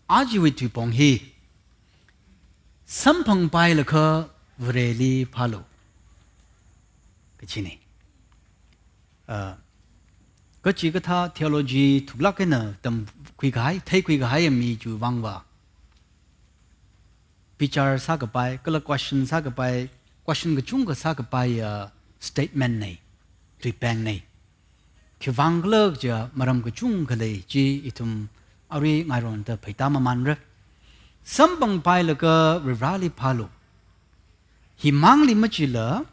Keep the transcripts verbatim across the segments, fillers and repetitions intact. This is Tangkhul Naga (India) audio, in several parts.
ajawui tuipong hi samphangpailakha Vareli phālu kachina. Ah, kachikathā theology thuklāk eina tamkhui kahai, theikhui kahai mi chiwui vangva bichar sākapai, kala question sākapai, question kachungkha sākapai, ah, statement nei, tuipeng nei. Khivang khala kaja maram kachungkha lei chi ithum arui ngaironda pheita mamanra. Samphangpailakha Vareli phālu. Himangli machila,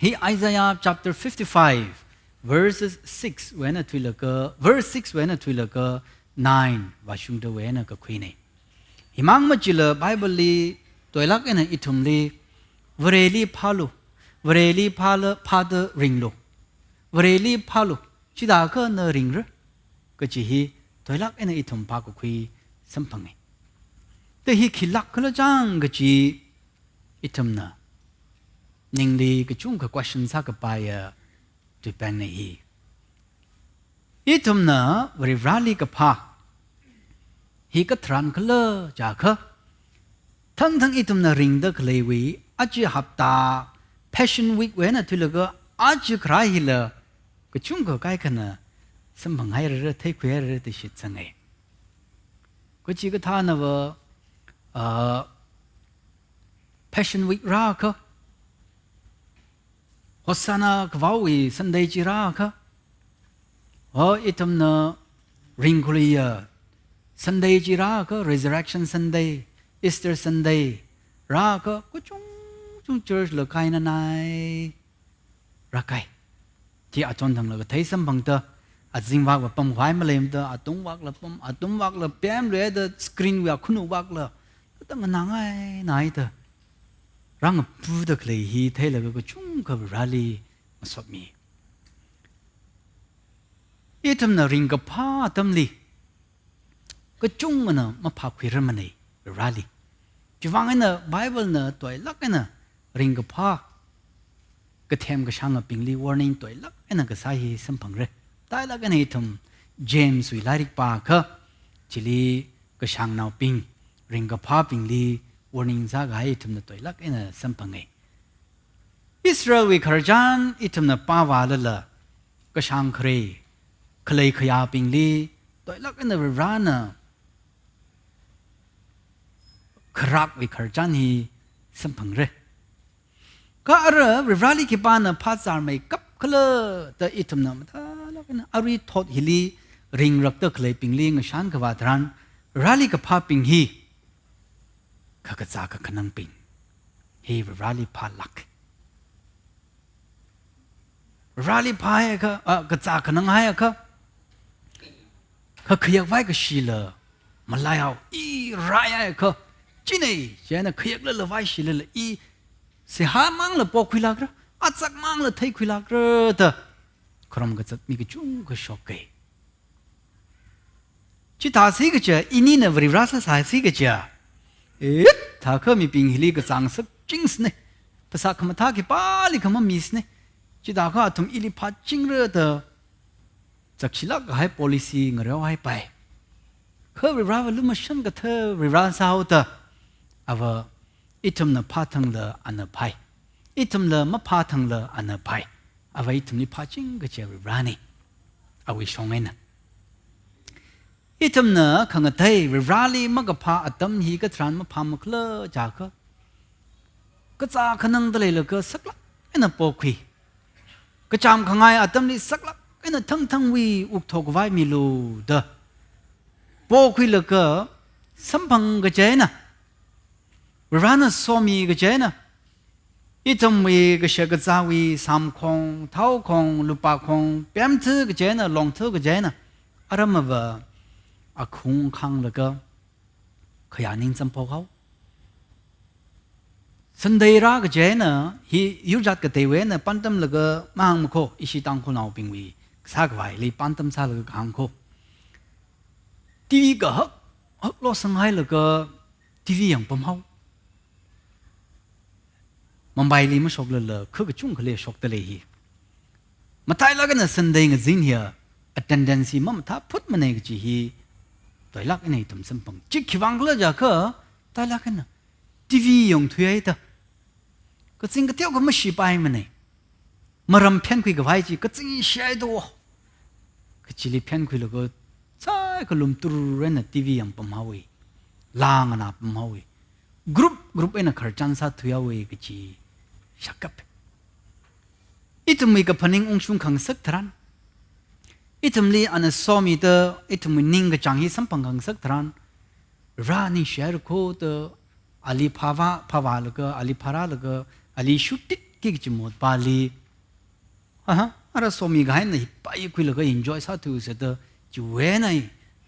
hi Isaiah chapter fifty-five, verses six wui eina thuilakha, verse six wui eina thuilakha nine vāshungda wui eina kakhuina. Himang machila Bible li toilāk eina ithumli, Vareli phālu, Vareli phāla, phāda ringlu, Vareli phālu, chithākha na ringra kachi hi toilāk eina ithum phākakhui samphanga. Kha hi khilāk khala chang kachi ithumna ningli kachungkha question sākapaiya tuipengna hi. Ithumna Vareli kaphā hi katharan khala jiakha, thangthang ithumna ringda khaleiwui, aja hapta Passion Week wui eina thuilakha aja kharā hila kachungkha kaikhana samphanghairara, theikhuihairara da shitsanga. Kachikathānava, ah, Passion Week rākha, Hosanna kavāwui Sunday chi rākha, o ithumna ringkhuiya Sunday chi rākha, Resurrection Sunday, Easter Sunday rākha, kachungchung church la kainanai rākai. Chi achon thangla kathei samphangda, azingvakla pamkhavai maleimada, atungvakla pam, atungvakla pemluida screen wui akhanuvakla, kathāda nganāngainaida rāngapuda khalei hi theilaga kachungkha Vareli masotmi. Ithumna ringkaphā atamli kachungana maphākhuirarmana Vareli. Chivang eina Bible na toilāk eina ringkaphā kathem kashāngabingli warning toilāk eina kasā hi samphangra. Toilāk eina ithum James wui lairik pākha, chili kashāngnaobing, ringkaphābingli warning sākahai ithumna toilāk eina samphanga. Israelwui khararchan ithumna pāvālala, kashāng khare, khalei khayābingli toilāk eina Varena kharakwui khararchan hi samphangra. Kha ara Vareli khipāna phāzārmeikap khala da ithumna mathālāk eina arui thot hili ringrakda khaleibingli ngashan khavā tharan, Vareli kaphābing hi kha kazā kakhanangbing hi Vareli phālāk. Vareli phāhaiakha, ah, kazā khananghaiakha, kha khayakvai kashila malaihao, i rāhaiakha, china, chieina khayaklala vaishilala i seihāmangla pokhuilākra, azakmangla theikhuilākra da kharom kazat mi kachungkha shoka. Chithāsi kaja, inina Varivara sāsāsi kaja, it, thākha mibing hili kazāngasak chingsāna, phasā khamathā khipālikha mamisāna. Chithākha athum ili phāchingra da zakshilāk kahai policy ngareohaipai. Kha Varivarava lumashan kathā Varivara sāhaoda, ava ithumna phāthangla ana phāi, ithumla maphāthangla ana phāi. Ava ithumli phāching kaja Varivarana. Awui shong eina. Ithumna khangatei Varivarali makaphā atam hi katharan maphāmakhala jiakha, kazā khanangda leilakha saklāk eina pokhui. Kachām khangai atamli saklāk eina thangthangwui wuktho khavai milu da pokhuilaga samphang kaja eina, Varivarana somi kaja eina, ithumwui kashakazāwui samkhong, thaokhong, lupākhong pemthu kaja eina, longthu kaja eina, aramava akhung khanglaga khayā ning champhok hao. Sunday rā kaja eina, hi yurjat kateiwui eina pantamlaga mahāngmakho, ishi Tangkhulnaobingwui kasā khavai hili pantam sālaga kahāngkho. T V kahak, hak losanghailaga T V yangpam hao. Mumbaili mashoklala, kha kachungkhali shokta lei hi. Matailāk eina Sunday ngazin hiya attendance hi mamathā phutmana kaji hi toilāk eina ithum samphang. Chi khiwuivang khala jiakha, tailāk eina T V yangthuihaida. Kazing kateokha mashipaimana. Maram phenkhui khavai chi, kazing shaido. Kachili phenkhuilaga, saikha lumtur eina T V yangpamhaowa. Laa nganāpamhaowa. Group, group eina khararchan sāthuihaowa kachi shākap. Ithumwui kaphaning ungshung khangasak tharan, ithumli ana somida, ithumwui ningkachāng hi samphang khangasak tharan, Vare ningshihaira kho da, ali phāvā, phāvālaga, ali phārālaga, ali shutitki kachi motpali, aha, ara somi kahaina hi paikhuilaga enjoy sāthuisa da, chiwui eina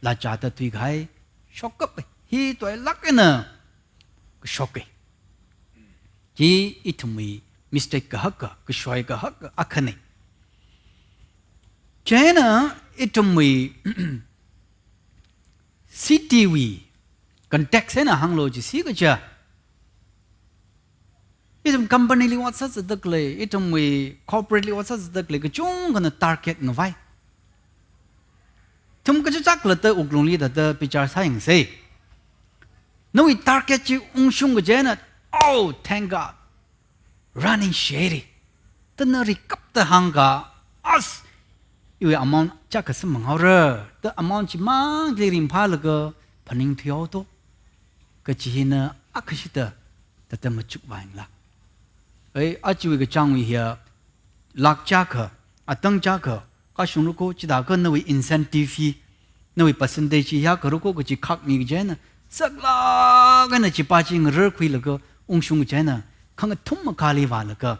lachāda thuikahai shokkap hi toilāk eina kashoka. Chi ithumwui mistake kahaka, kashoi kahaka akhana. Chieina ithumwui city wui context eina hānglu jisi kaja. Ithum company li ot sāzatda khalei, ithumwui corporate li ot sāzatda khalei, kachungkhana target ngavai. Ithum kachichā khalatta wuklungli thāda bichar sāyangsa. Nawui target chi ungshung kaji eina, "Oh, thank God. Vare ningshihaira." Da na rikapta hāngakha, "As, iwui amount chiyākha samphanghaora," da amount chimangli ringphālaga phaningthuihaoto. Kachi hina akhashida thāda machukvāyangla. Ei, ajawui kachāngwui hiya, lakh chiyākha, atang chiyākha, kashungra kho, chithākha nawui incentive hi, nawui percentage hi hiyākha ra kho kachi khakmi kaji eina, saklāk eina chipa chi ngararkhuilaga ungshung kaji eina, khangathum makāli vālaga,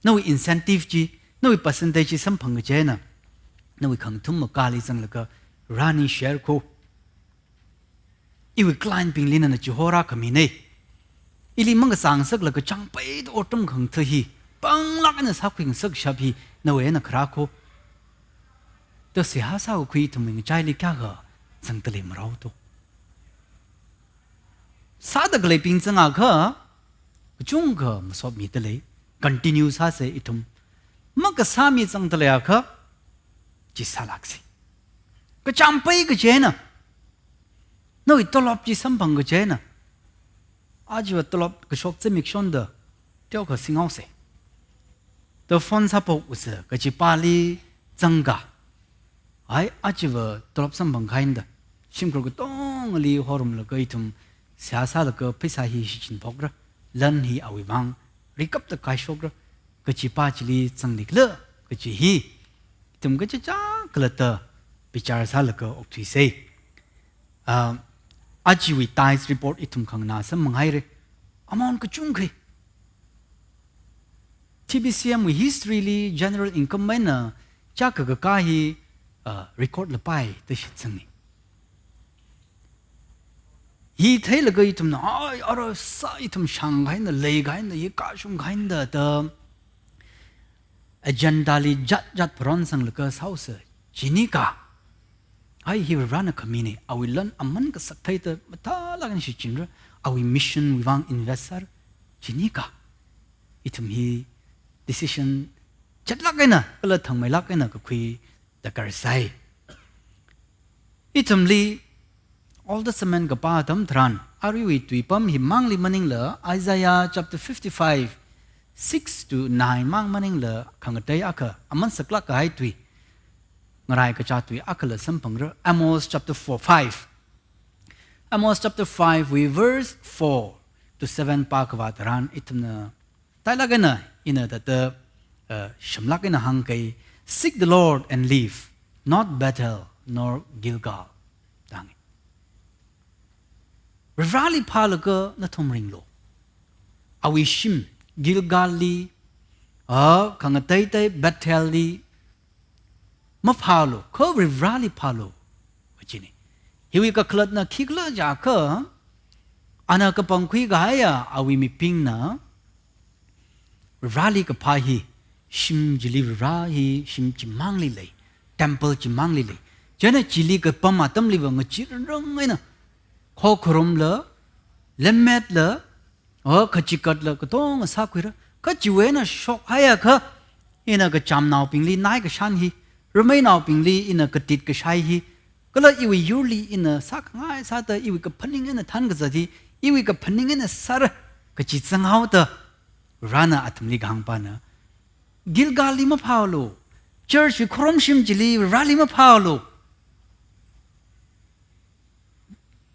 nawui incentive chi, nawui percentage chi samphang kaji eina, nawui khangathum makāli zanglaga, Vare ningshihaira kho. Iwui client bingli nana chihorā khamina. Ili mangkasāngasaklaga chāngpeida otram khangatha hi, panglāk eina sākhuingasak shap hi, nawui eina kharā kho. Da seihā sākakhui ithumwui ngachaili kayākha zangda lei marao to. Sāda khaleibing zangakha, kachungkha masotmida lei, continue sāsa ithum. Makasāmi zangda leiakha, chi sālāksa. Kachāngpei kaji eina, nawui tolop chi samphang kaji eina, ajava tolop kashok zimiksho da, teokha singhaosa. Da phone sāphok usa, kachipali zangakha. Ai, ajava tolop samphang kahaina da, shimkhur katongali horumlaga ithum seihā sālaga pheisā hi shichinphokra, lan hi awui vang rikapta kaishokra, kachipa chili zanglikhala kaji hi, ithum kachichā khalatta bichar sālaga okthuisa. Ah, ajawui tithes report ithum khanganā samphanghaira. Amount kachungkha. T B C M wui history li general income eina chiyākha kakā hi, ah, record lapai da shitsanga. Hi theilaga ithumna, ai, ara sā ithum shāngkahaina, leikahaina, hi kashungkahaina da, da agenda li jat jat pharonsanglaga sāhaosa. Chinikha, ai, hi Varena khamina, awui lan aman kasak theida mathālāk eina shichinra, awui mission wui vang invest sāra. Chinikha, ithum hi decision chatlāk eina, kala thangmeilāk eina kakhui darkar sai. Ithumli Old Testament kapā atam tharan, aruiwui tuipam himangli maningla, Isaiah chapter fifty-five, six to nine mang maningla, khangatei akha, aman saklāk kahai tui, ngarai kachā tui akhala samphangra, Amos chapter four, five. Amos chapter five wui verse four to seven pākavā tharan, ithumna tailāk eina, ina thāda, uh, shamlāk eina hāngkei, "Seek the Lord and live, not Bethel nor Gilgal," da hānga. Vareli phālaga nathum ringlu. Awui shim, Gilgal li, ah, khangateitei Bethel li, maphālu, kha Vareli phālu, kachina. Hiwui kakhalatna khikhala jiakha, ana kapangkhui kahaiya awui mibingna, Vareli kaphā hi, shim chili Vare hi, shim chimangli lei, temple chimangli lei. Chieina chili kapam atamliva ngachee rangrang eina, khokharumla, lemmetla, oh, kachikatla katonga sākhuira. Kha chiwui eina shokhaiakha, ina kachamnaobingli naikashan hi, rameinaobingli ina katit kashai hi, Kala iwui yurli ina sākhangai sāda iwui kaphaning eina thānkazat hi, iwui kaphaning eina sāra kachi zanghaoda Varena athumli kahāngpana, Gilgalli maphālu, church wui khorumshim chili Vareli maphālu,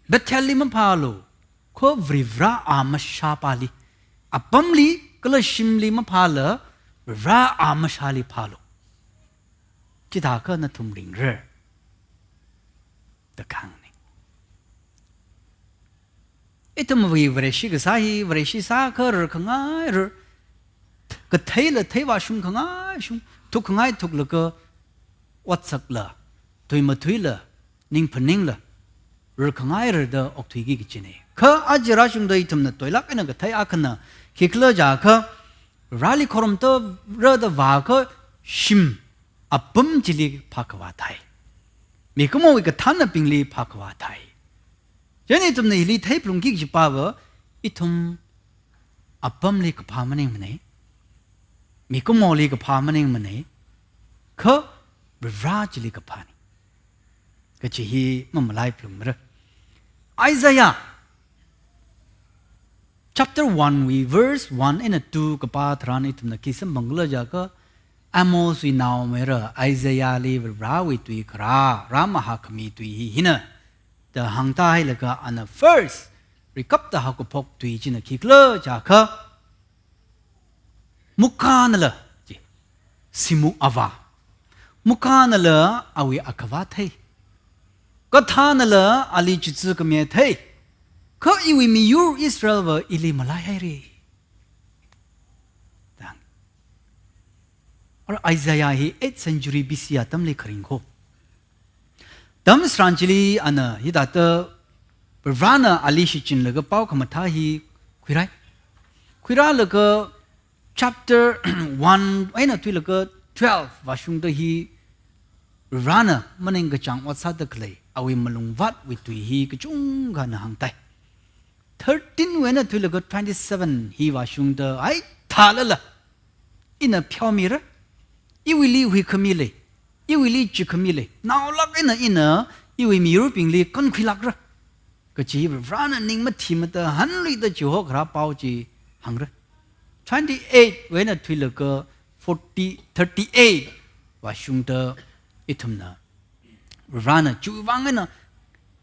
Bethelli maphālu, kha Varivara amashāpāli, apamli kala shimli maphāla, Vara amashāli phālu. Chithākha nathum ringra da kahāngna. Ithumwui Vareshi kasā hi, Vareshi sākha rarkhangai rar, katheila theivāshung khangai shung, thukkhangai thuklaga, otsakla, tui mathuila, ning phaningla, rarkhangai rarda okthuiki kachina. Kha aja rāshungda ithumna toilāk eina kathei akhana khikhala jiakha, Vareli khorumda rāda vākha shim apam chili phākhavā thei. Mikumowui kathānnabingli phākhavā thei. Chieina ithumna hili theiphalungki kajipa va, ithum apamli kaphā maningmana, mikumoli kaphā maningmana, kha Vara chili kaphāna kachi hi mamalaiphalungmara. Isaiah chapter one wui verse one eina two kapā tharan ithumna khi samphangkhala jiakha, Amoswui naomayara Isaiahli Varewui tui kharā, rāmahākhami tui hi hina da hāngtahailaga ana first rikapda haokaphok tui china khikhala jiakha, Mukānala, chi, simuk avā. Mukānala awui akhavā thei. Kathānala ali chitsu khami thei. Kha iwui miyur Israel va ili malaihaira da hānga. Or Isaiah hi eighth century B C atamli kharing kho. Atam tharan chili ana hithāda Varena ali shichinlaga pao khamathā hi khuirai. Khuirālaga chapter one eina thuilaga twelve vāshungda hi Varena maningkachāng ot sāda khalei awui malungvātwui tui hi kachungkhana hāngtai. Thirteen wui eina thuilaga twenty-seven hi vāshungda, ai, thālala ina pheomira, iwuili huikhami lei, iwuili chikhami lei, naolāk eina ina iwui miyurbingli kankhuilākra kachi Varena ning mathimada hanluida chihokhara pao chi hāngra. Twenty-eight wui eina thuilaga forty, thirty-eight vāshungda ithumna Varena chiwui vang eina,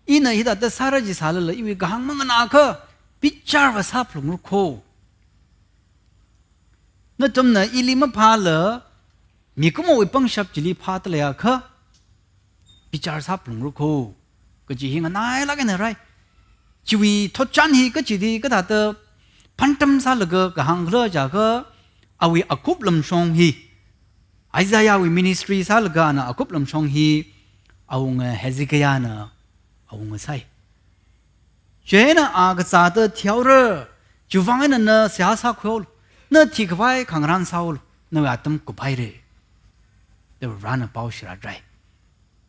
ina hithāda sāra chi sālala iwui kahāng manganākha, bichar va sāphalungra kho. Nathumna ili maphāla, mikumowui pangshap chili phāda leiakha, bichar sāphalungra kho kachi hi nganailāk eina rai. Chiwui thotchan hi kachida kathāda phantam sālaga kahāngkhala jiakha, awui akup lamshong hi, Isaiahwui ministry sālaga ana akup lamshong hi awunga Hezekiahna awunga sai. Chieina a kazāda thihaora, chiwui vang eina na seihā sākhuihaolu, na thikhavai khangarān sāhaolu, nawui atam kuphaira da Varena pao shirātrai.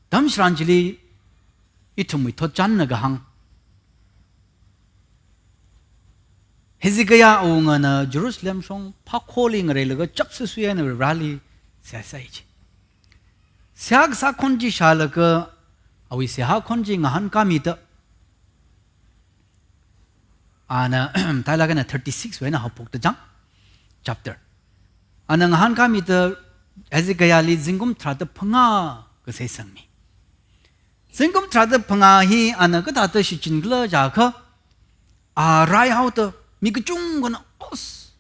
Atam tharan chili ithumwui thotchanna kahāng, Hezekiah awungana Jerusalem shong phākholi ngareilaga chapsui sui eina Vareli seihā sai chi. Seihā kasā khon chi shālaga awui seihā khon chi ngahānkāmida, ana, thailāk eina thirty-six wui eina haophokta chang, chapter. Ana ngahānkāmida Hezekiahli zingkum tharāda phangā kasei sangmi. Zingkum tharāda phangā hi ana kathāda shichinkhala jiakha, a raihaoda mi kachungkhana, os,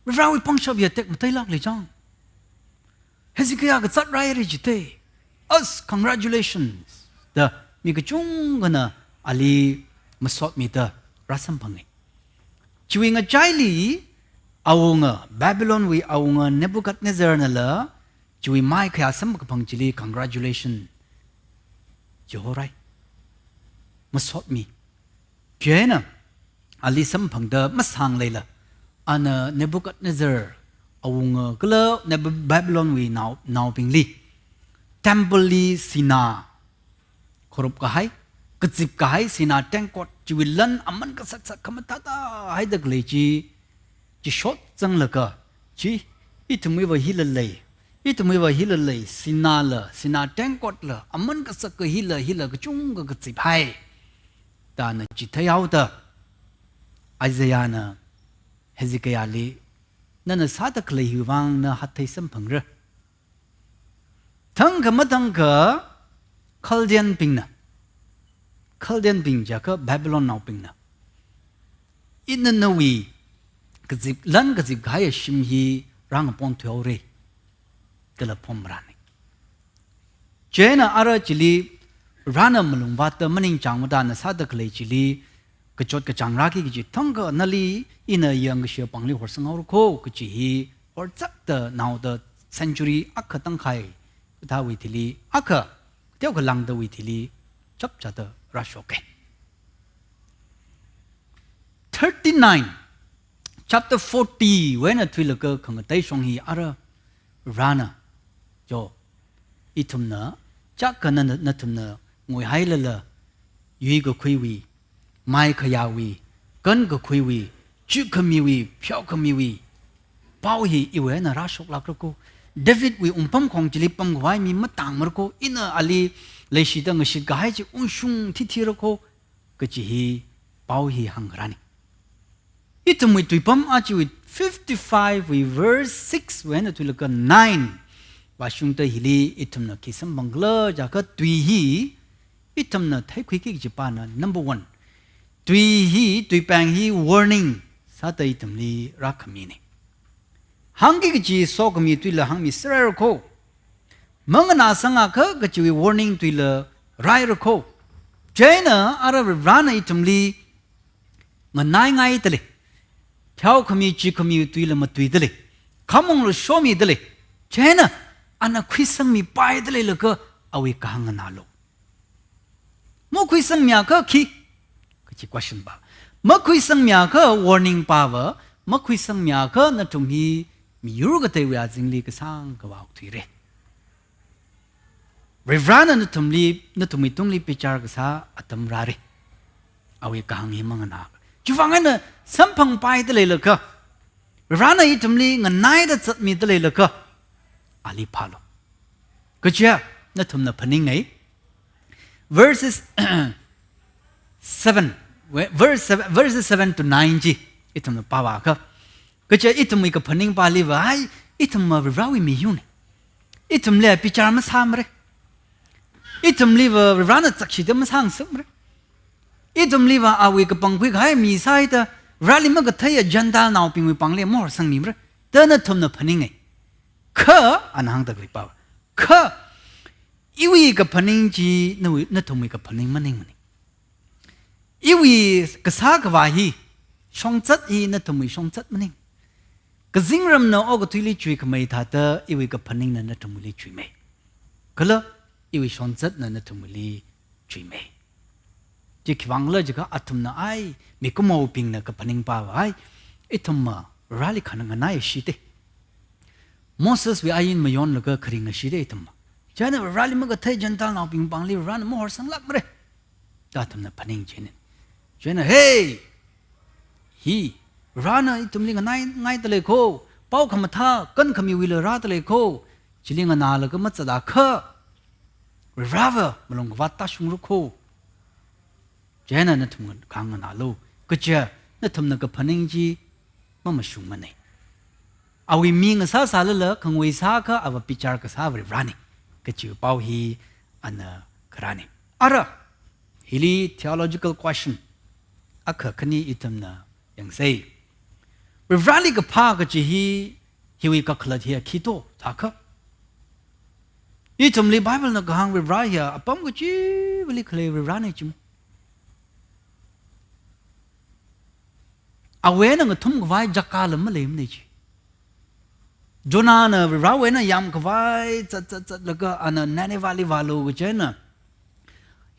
Varewui pangshap ya tekmateilāk lei chang. Hezekiah kazāt raira jite. Us, congratulations, da mi kachungkhana ali masotmida rāsamphanga. Chiwui ngachaili awunga, Babylonwui awunga Nebuchadnezzarnala chiwui mai khayā samkaphang chili congratulation chihorai. Masotmi. Chieina ali samphangda masāngleila, ana Nebuchadnezzar awunga kala Nebu-, Babylonwui nao, naobingli temple li sinā khurup kahai, kazip kahai sinā tengkot chiwui lan aman kasatsat khamathāda haida khalei chi, chi shot zanglaga, chi, ithumwui va hila lei, Ithumwui va hila lei, sinā la, sinā tengkot la, aman kasaka hila, hila kachungkha kazip hai. Da ana chitheihaoda, Isaiahna Hezekiahli, nana sāda khalei hiwui vang na hathei samphangra. Thangkha mathangkha Chaldeanbingna, Chaldeanbing jiakha Babylonnaobingna, ina nawui kazip, lan kazip kahai shim hi rāngapon thuihaora, kala phom rāni. Chieina ara chili Varena malung vātda maningchāngmada ana sāda khalei chili kachot kachāng rāki kaji thangkha nali ina yangkashi pāngli horsanghaora kho kaji hi horzakda naoda century akha tangkhai kathāwui thili, akha teokha lāngdawui thili chapchāda rāshoka. Thirty-nine, chapter forty wui eina thuilaga khangatei shong hi ara Varena, yo, ithumna, chak kana na, nathumna nguihailala, yuikakhuiwui, maikhayāwui, kankakhuiwui, chukhamiwui, pheokhamiwui pao hi iwui eina rāshoklākra kho. Davidwui wungpamkhong chili pamkhavai mi matāngmara kho. Ina ali leishida ngashit kahai chi ungshung thithira kho kaji hi pao hi hāngkharāni. Ithumwui tuipam achiwui fifty-five wui verse six wui eina thuilaga nine vāshungda hili ithumna khi samphangkhala jiakha tui hi ithumna theikhuiki kaji pana, number one, tui hi, tuipeng hi warning sāda ithumli rākhamina. Hāngki kaji sokhami tuila hāngmi sāra kho. Manganāsangakha kajiwui warning tuila rāra kho. Chieina ara Varena ithumli nganaingaida lei. Pheokhami, chukhami tuila matuida lei. Khamongla shomida lei. Chieina ana khuisangmipaida leilaga awui kahāng nganālu. Makhuisangmiakha khi? Kaji question pa. Makhuisangmiakha warning pa va, makhuisangmiakha nathum hi miyur kateiwui azingli kasāngkhavā okthuira. Varivarana nathumli, nathumwui tungli bichar kasā atam rāra. Awui kahāng hi manganā. Chiwuivang eina samphangpaida leilakha, Varivarana ithumli nganaida zatmida leilakha, ali phālu. Kaja, nathumna phaningngai. Verses seven, ve-, verse seven, verses seven to nine chi ithumna pāvākha, kaja ithumwui kaphaning pāli va, ai, ithum va Varivarawui miyurna. Ithumli bichar masāmara. Ithumli va Varivarana chakshida masāngasakmara. Ithumli va awui kapangkhui kahai mi sāhaida, Varivarali makatheiya Gentilenaobingwui pāngli mahorsangmimara da nathumna phaningngai. Kha, ana hāngda khalei pa va, kha, iwui kaphaning chi nawui, nathumwui kaphaning maningmana. Iwui kasā khavā hi, shongzat hi nathumwui shongzat maning. Kazingramna okathuili chuikhamei thāda iwui kaphaningna nathumwuili chuimei. Kala iwui shongzatna nathumwuili chuimei. Chi khiwuivangkhala jiakha athumna ai, mikumonaobingna kaphaning pa va ai, ithum va Varivarali khanganai shite. Moseswui ain mayonlaga kharing ngashite ithum va. Chieina Varivarali makathei Gentilenaobing pāngli Varivarana mahorsanglākmara da athumna phaning chieina. Chieina, hey! Hi, Varivarana ithumli nganaingaida lei kho, pao khamathā kankhamiwuila rāda lei kho, chili nganālaga mazatakha, Varivara va malung kavāt tāshungra kho. Chieina nathum kahāng nganālu. Kaja, nathumna kaphaning chi mamashungmana. Awui mi ngasāsālala, khangui sākha ava bichar kasā Varivarana. Kaji pao hi ana kharāna. Ara, hili theological question akha khani ithumna yangsei. Varivarali kaphā kaji hi, hiwui kakhalat hiya khi to, thākha. Ithumli Biblena kahāng Varivara hiya apam kachiva̱li khalei Varivarana chi mo. Awui eina ngathumkhavai jaka lam maleimana chi. Jonahna Varivarawui eina yāmkhavai zat, zat, zatlaga ana Ninevehli vālu kaji eina,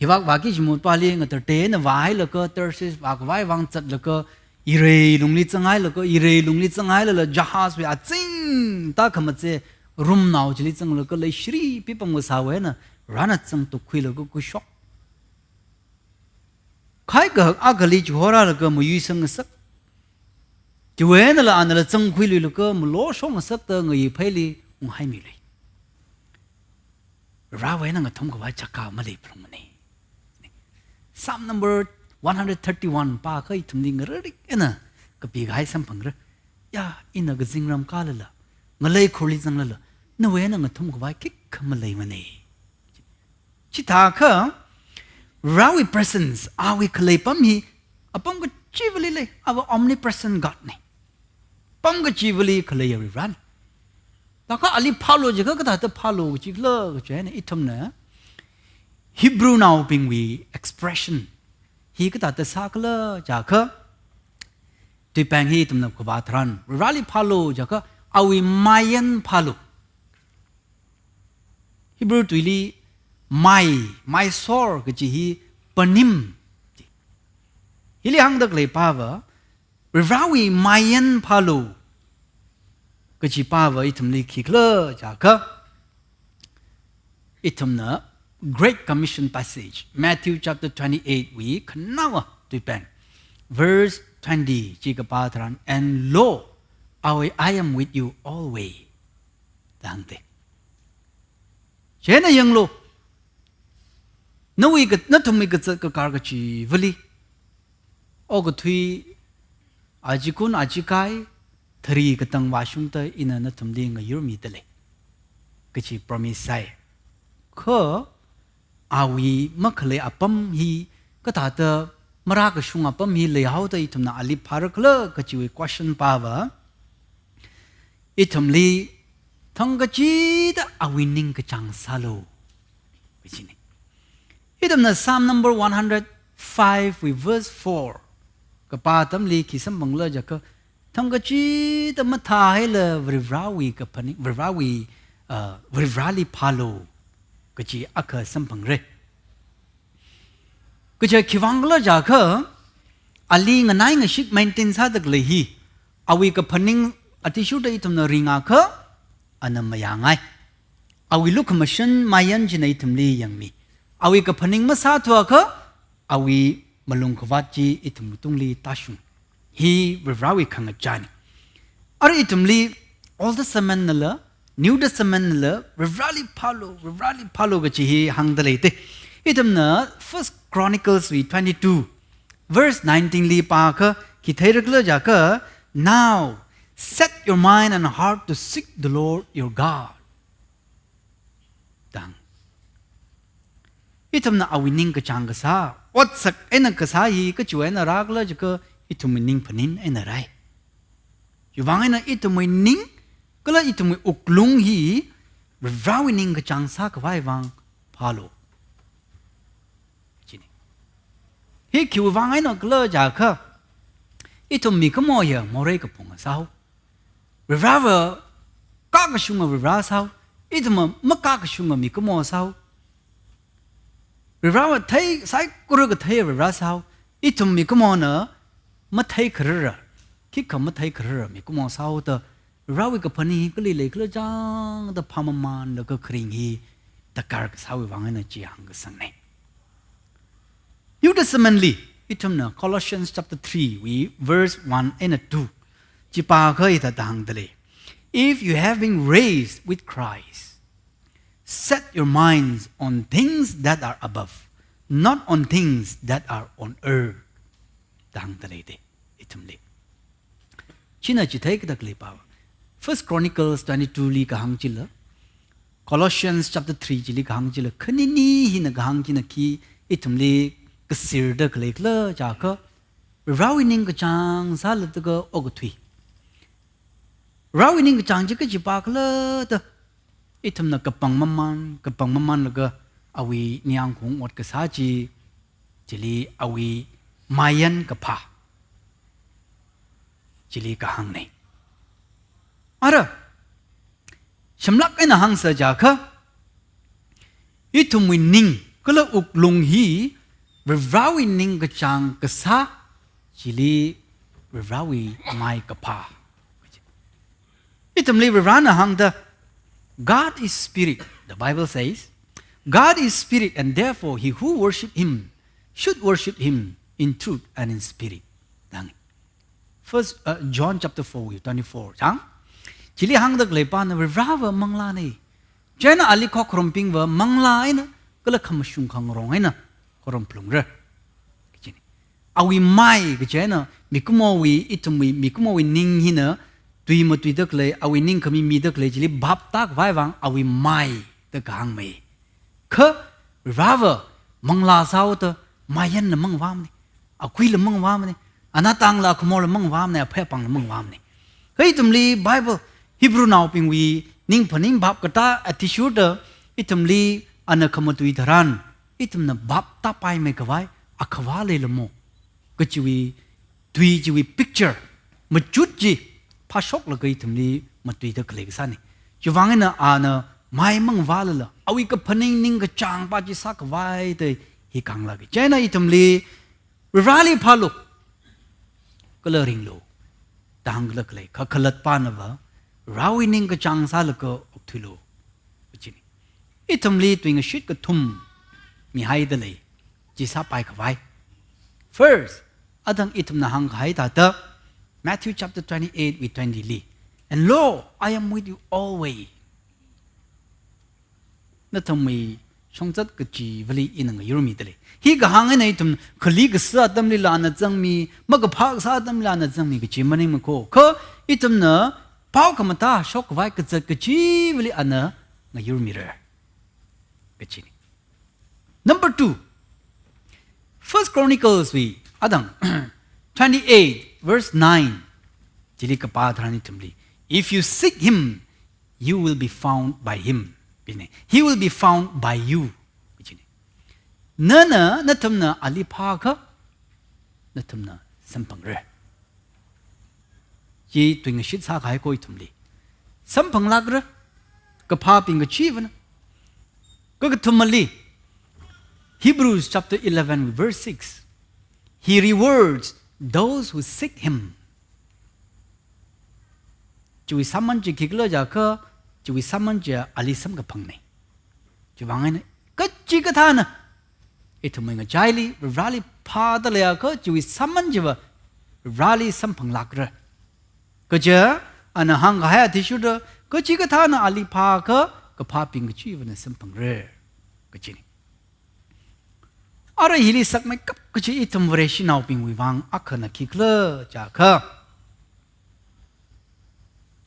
hivāk vāki jimut pāli ngatartena vāhailaga Tarshish vākhavai vang zatlaga, irei lungli zanghailaga, irei lungli zanghailala jahazwui azingda khamaze rumnao chili zanglaga leishiri pipam kasāwui eina Varivarana zangtukkhuilaga khuishok. Khaikahak akhali chihorālaga mayuisangngasak. Chiwui einala anala zangkhuiluilaga maloshokngasakta ngayi pheili unghaimilui. Varewui eina ngathumkhavai chaka maleiphalungmana. Psalm number one hundred thirty-one pākha ithumli ngararik eina kapikahai samphangra. Ya, ina kazingram kālala, ngalei khurli zanglala, nawui eina ngathumkhavai khikha maleimana. Chithākha, Varewui presence, awui khalei apam hi, apam kachivali lei, our omnipresent God na. Apam kachivali khaleiya Varena. Thākha ali phālu jiakha kathāda phālu kachikhala kachi eina ithumna Hebrewnaobingwui expression hi kathāda sākhala jiakha, tuipeng hi ithumna kavā tharan, Vareli phālu jiakha, awui mayan phālu. Hebrew tuili mai, maisor kachi hi panim. Hili hāngda khalei pava, Varewui mayan phālu kachi pava ithumli khikhala jiakha, ithumna Great Commission passage, Matthew chapter twenty-eight wui khanaowa tuipeng, verse twenty chi kapā tharan, "And lo, I, I am with you always," da hāngda. Chieina yanglu, nawui ka, nathumwui kazat kakar kachivali, okathui, ajikhun ajikai, thari katang vāshungda ina nathumli ngayurmida lei, kachi promise sāi. Kha awui makhalei apam hi, kathāda marākashung apam hi leihaoda ithumna ali phārakhala kachiwui question pava, ithumli thangkachida awui ningkachāng sālu kachina. Ithumna Psalm number one hundred five wui verse four kapā atamli khi samphangkhala jiakha, thangkachida mathāhaila Varivarāwui kaphaning, Varivarāwui, uh, Varivarāli phālu kachi akha samphangra. Kaja khiwuivang khala jiakha, ali nganai ngashik maintain sāda khalei hi, awui kaphaning athishurda ithumna ringakha, ana mayāngai. Awui lukhamashan mayan china ithumli yangmi. Awui kaphaning masāthuakha, awui malungkhavāt chi ithum tungli tāshung. Hi Varivarāwui khangachāna. Ara ithumli Old Testament nala, New Testament nala, Varivarāli phālu, Varivarāli phālu kachi hi hāngda leida. Ithumna First Chronicles wui twenty-two, verse nineteen li pākha, khi theirakhala jiakha, "Now, set your mind and heart to seek the Lord your God," da hānga. Ithumna awui ningkachāng kasā, otsak eina kasā hi kachiwui eina rākhala jiakha, ithumwui ning phaning eina rāi. Chiwuivang eina ithumwui ning, kala ithumwui wuklung hi, Varivarāwui ningkachāng sākhavai vang phālu. China. Hi khiwuivang eina khala jiakha, ithum mikumo hiya morei kaphunga sāhao. Varivarāva kakashunga Varivarā sāhao, ithumva makakashunga mikumo sāhao. Varivarāva thei, saikora katheiya Varivarā sāhao, ithum mikumona matheikharara, khikha matheikharara mikumo sāhaoda, Varivarāwui kaphaning hi kali leikhala chāngda phāmamanlaga kharing hi darkar kasāwui vang eina chi hāngkasangna. New Testament li, ithumna Colossians chapter three wui verse one eina two chi pākha hithāda hāngda lei. "If you have been raised with Christ, set your minds on things that are above, not on things that are on earth," da hāngda leida, ithumli. China chitheikada khalei pava, First Chronicles twenty-two li kahāng chila, Colossians chapter three chili kahāng chila, khanini hina kahāng china khi ithumli kasirda khalei khala jiakha, Varivarāwui ningkachāng sālalaga okathui. Varivarāwui ningkachāng chi kachi pākhala da, ithumna kapangmaman, kapangmamanlaga awui ningyāng khaung ot kasā chi, chili awui mayan kaphā chili kahāngna. Ara, shamlak eina hāngsa jiakha, ithumwui ning, kala wuklung hi, Varivarāwui ningkachāng kasā, chili Varivarāwui mai kaphā. Ithumli Varivarāna hāngda, "God is spirit," the Bible says, "God is spirit, and therefore he who worship him should worship him in truth and in spirit," da hānga. First, uh, John chapter four, twenty-four chang. Chili hāngda khalei pana Varivarāva manglāna. Chieina ali khokharumbingva manglā eina, kala khamashung khangarong eina, kharum phalungra. Kachina. Awui mai kachi eina, mikumowui, ithumwui, mikumowui ning hina, tui matuida khalei, awui ning khami mida khalei chili bhap tākhavai vang, awui mai da kahāngmei. Kha, Vareva, manglā sāhaoda, mayanla mangavāmana, akuila mangavāmana, anatangla akhamola mangavāmana, aphei apāngla mangavāmana. Kha ithumli Bible, Hebrew naobingwui, ning phaning bhap katā athishurda, ithumli ana khamatui tharan, ithumna bhap tāpaimei khavai, akhavā leilamo. Kachiwui, tui chiwui picture, machut chi, phāshoklaga ithumli matuida khalei kasāna. Chiwuivang eina ana mai mangavālala, awui kaphaning ningkachāngpa chi sākhavai da hi kahānglaga. Chieina ithumli, Vareli phālu, kala ringlu, da hāngkhala khalei, kakhalatpanava, Varewui ningkachāng sālaga okthuilu. Kachina. Ithumli tuingashit kathum mihaida lei, chi sāpai khavai. First, athang ithumna hāngkahai thāda, Matthew chapter twenty-eight wui twenty li. "And lo, I am with you always." Nathumwui shongzat kachivali ina ngayurmida lei. Hi kahāng eina ithum khali kasā atamlila ana zangmi, makaphā kasā atamlila ana zangmi kachi maningmana ko. Kha ithumna pao khamathā shokkhavai kazat kachivali ana ngayurmira. Kachina. Number two, First Chronicles wui, athang, twenty-eight, verse nine. Chili kapā tharan ithumli, "If you seek him, you will be found by him." Kachina. "He will be found by you." Kachina. Nana, nathumna ali phāakha, nathumna samphangra. Chi tuingashit sākahai ko ithumli. Samphanglākra, kaphābing kachivana. Kakathumali, Hebrews chapter eleven, verse six. "He rewards those who seek him." Chiwui sāman chi khikhala jiakha, chiwui sāman chi ali samkaphangna. Chiwuivang eina, kachikathāna, ithumwui ngachaili, Vareli phāda leiakha, chiwui sāman chiva, Vareli samphanglākra. Kaja, ana hāngkahai athishurda, kachikathāna ali phāakha, kaphābing kachivana samphangra. Kachina. Ara hili sakmeikap kachi ithum Vareshinaobingwui vang akhana khikhala jiakha,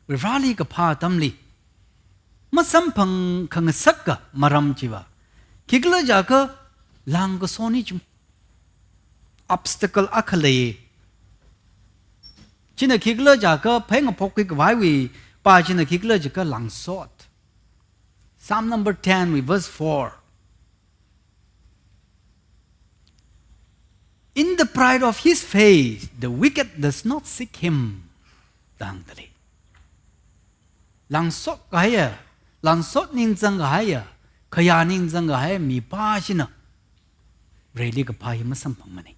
Vareli kaphā atamli, masamphang khangasaka maram chiva, khikhala jiakha langkaso ni chum, obstacle akha lei. China khikhala jiakha, phei ngaphok khavaiwui pa china khikhala jiakha langsot. Psalm number ten wui verse four. "In the pride of his face, the wicked does not seek him." Da hāngda lei. Langsot kahaiya, langsot ningzang kahaiya, khayā ningzang kahaiya mipā china, Vareli kaphā hi masamphangmana.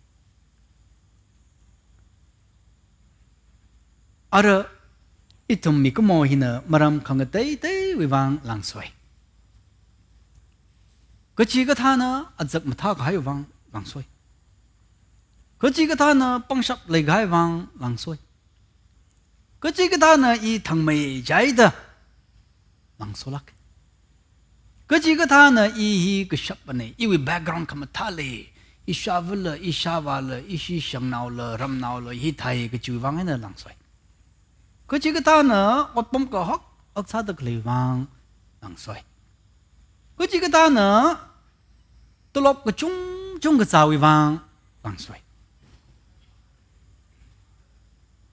Ara ithum mikumo hina maram khangateiteiwui vang langsoi. Kachikathāna azak mathākahaiwui vang langsoi. Kachikathāna pangshap leikahaiwui vang langsoi. Kachikathāna i thangmei jaida langsolāk. Kachikathāna i hi kashapana, iwui background khamathā lei, ishāvala, ishāvāla, ishi shangnaola, ramnaola, hithāi kachiwui vang eina langsoi. Kachikathāna otpam kahak, hak sāda khaleiwui vang langsoi. Kachikathāna tolop kachungchung kazāwui vang langsoi.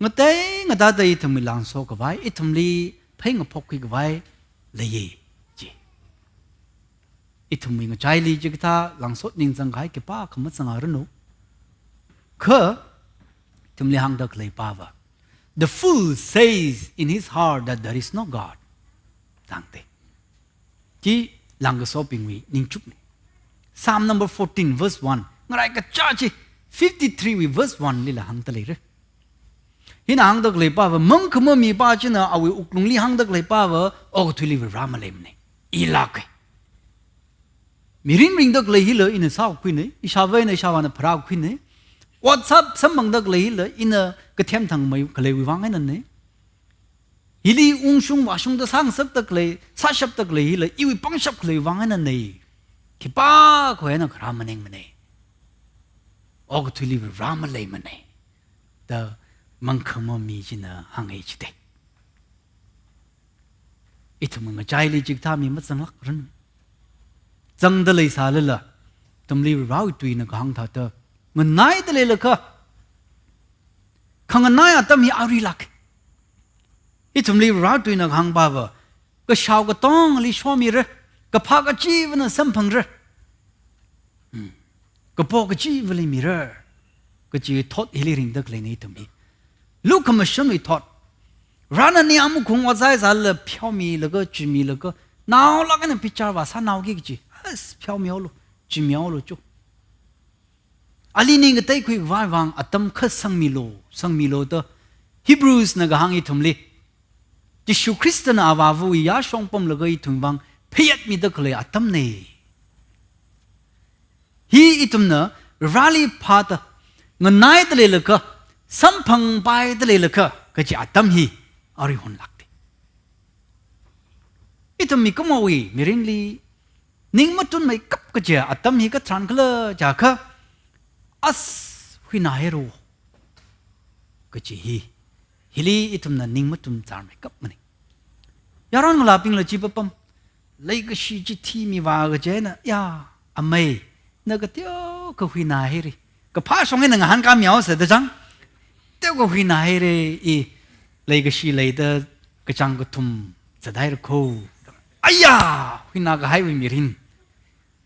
Ngatei ngateida ithumwui langso khavai, ithumli phei ngaphok khavai leiya chi. Ithumwui ngachaili chikathā langsot ningzang kahai khipākha mazangranu. Kha, ithumli hāngda khaleipava, "The fool says in his heart that there is no God." Tangte. Chi langkasobingwui ningchukna. Psalm number fourteen, verse one. Ngarai kacha chi fifty-three wui verse one lila hāngda leira. Hina hāngda khaleipava, mangkhama mipā china awui wuklungli hāngda khaleipava, okathuili Vare maleimana. Ilāka. Mirin ringda khalei hila ina sākhuina, ishāva eina ishāvāna pharākhuina. WhatsApp samphangda khalei hila ina kathem thangmei khaleiwui vang einana. Hili ungshung vāshungda sāngasakda khalei, sāshapda khalei hila iwui pangshap khalei vang eina nei. Khipākhawui eina kharā maningmanei. Okathuili Vare maleimana da mangkhama mi china hānghai chida. Ithum ngachaili chikathā mi mazanglākranu. Zangda leisālala, ithumli Varewui tuina kahāng thāda nganaida leilakha, khanganai atam hi aruilāk. Ithumli Varewui tuina kahāng pava, kashao katongli shomira, kaphā kachivana samphangra. Hmm. Kapo kachivali mira. Kaji thot hili ringda khaleina ithum hi. Lukhamashanwui thot. Varena ningyāng makhung vāzaisālala pheomilaga, chimilaga, naolāk eina bichar vāsānaoki kaji. As, pheomihaolu, chimihaolu chu. Ali ning kateikhui khavai vang atam kha sangmilu, sangmilu da Hebrews na kahāng ithumli. Jishu Khristana avāvawui yāshong pamlaga ithum vang phayātmida khalei atamnei. Hi ithumna Vareli phāda nganaida leilakha, samphangpaida leilakha, kaji atam hi aruihon lākda. Ithum mikumowui mirinli ning matunmeikap kaji atam hi katharan khala jiakha, as, huinahaira kaji hi, hili ithumna ning matun zārmeikapmana. Yaron ngalābingla chi papam, leikashi chithi mivā kaji eina, ya, amei, na kateokha huinahaira. Kaphā shong eina ngahānkāmihaosa da chang. Teokha huinahaira, i leikashi leida kachāng kathum zathaira kho. Aya, huinakahaiwui mirin.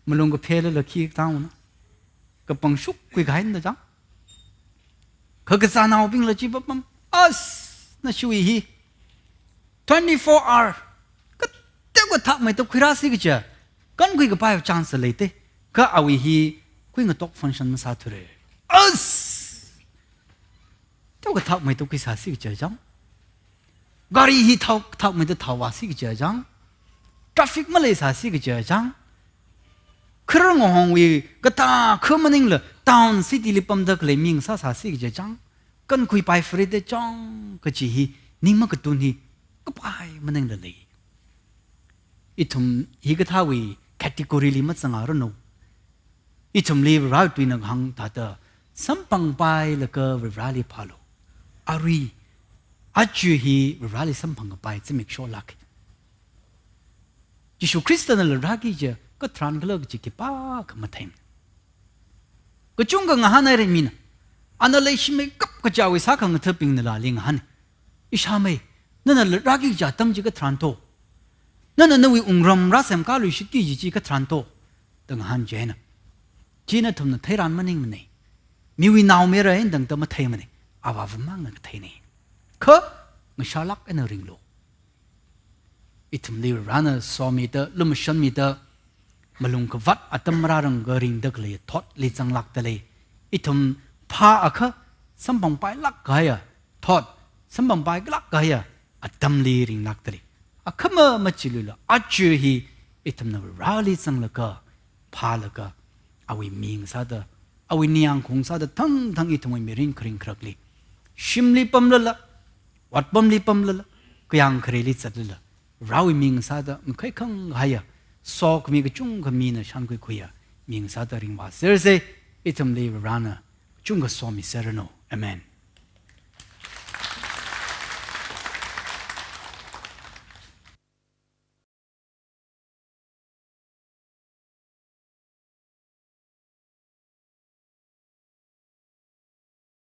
Malung kaphelala khi tangna. Kapangshuk khuikahaina da chang. Kha kazānaobingla chi papam. As, nashiwui hi twenty-four hour. Kateokha thakmeida khuirāsi kaja. Kankhui kapai chance leida. Kha awui hi khuingatok function masāthura. As! Teokha thakmeida khuisāsi kaja chang. Gari hi thao, thakmeida thaovāsi kaja chang. Traffic maleisāsi kaja chang. Kharar ngahongwui kathā kha maningla town city li pamda khalei mi ngasāsāsi kaja chang. Kankhui pai free da chang kaji hi, ning makatun hi, kapai maningla lei. Ithum hikathāwui category li mazangranu. Ithumli Varewui tuina kahāng thāda, samphangpailaga Vareli phālu. Arui, aja hi Vareli samphangkapai zimiksho lāk. Jishu Khristanala rāki kaja, katharan khala kaji khipākha matheimana. Kachungkha ngahānhaira mina. Ana leishimeikap kaja awui sākhangathabingnala ali ngahāna. Ishāmei, nanala rāki kaja atam chi katharan to. Nana nawui wungram rāsemkāluishitki kaji chi katharan to. Da ngahān chieina. Chi nathumna theiran maningmana. Miwui naomayara eina tangda matheimana. Avāva mangna katheina. Kha, ngasharlāk eina ringlu. Ithumli Varena somida, lumashanmida, malung kavāt atam marāranga ringda khalei thotli zanglākda lei. Ithum phāakha samphangpailāk kahaiya thot, samphangpailāk kahaiya atamli ringlākda lei. Akhama machilula, aja hi ithumna Vareli zanglaga, phālaga, awui ming sāda, awui ningyāngkhaung sāda, thangthang ithumwui mirin kharing kharakli, shimli pamlala, otpamli pamlala, kayāng khareli zatlala, Varewui ming sāda, ngakhai khang haiya, sokhami kachungkha mina shānkhuikhuiya, ming sāda ringvāsersa, ithumli Varena kachungkha somiserranu. Amen.